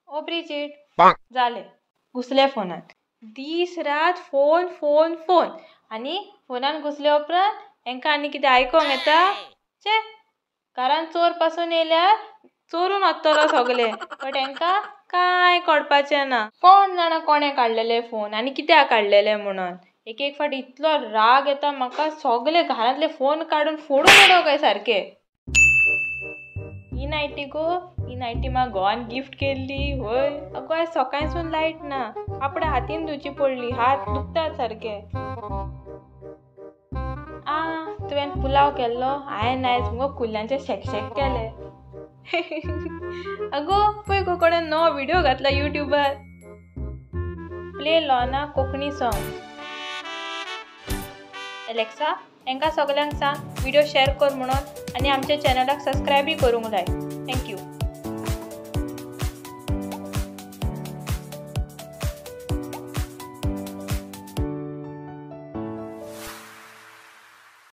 ओ ब्रिजीट, जालें, घुसले फोनान. दीस रात फोन फोन फोन. आनी फोनान घुसले उपरांत हेंकां आनी कितें आयकोंक येता? छे, घरान चोर पासून येयल्यार चोरून वतलो सगलें, बट हेंकां कांय कळपाचें ना. कोण जाणा कोणें काडलेले फोन आनी कित्याक काडलेले म्हणून. एक एक फावट इतलो राग येता म्हाका, सगले घरांतले फोन काडून फोडून उडोवं काय सारके. ही नायटी गो, ही नायटी म्हाका घोवान गिफ्ट केल्ली. वय अगो, आयज सकाळसून लायट ना, कपडे हातीन धुवची पडली, हात दुखतात सारके. आ, तुवें पुलाव केल्लो, हांवें आयज मुगो कुल्ल्यांचे शेकशेक केले. अगो पळय गो, कोणें नवो व्हिडियो घातला युट्यूबार. Play Lona Konkani song. Alexa, हेंकां सगल्यांक सांग व्हिडियो शेअर कर म्हणून आनी आमच्या चॅनलाक सबस्क्रायबूय करूंक लाय. Thank you.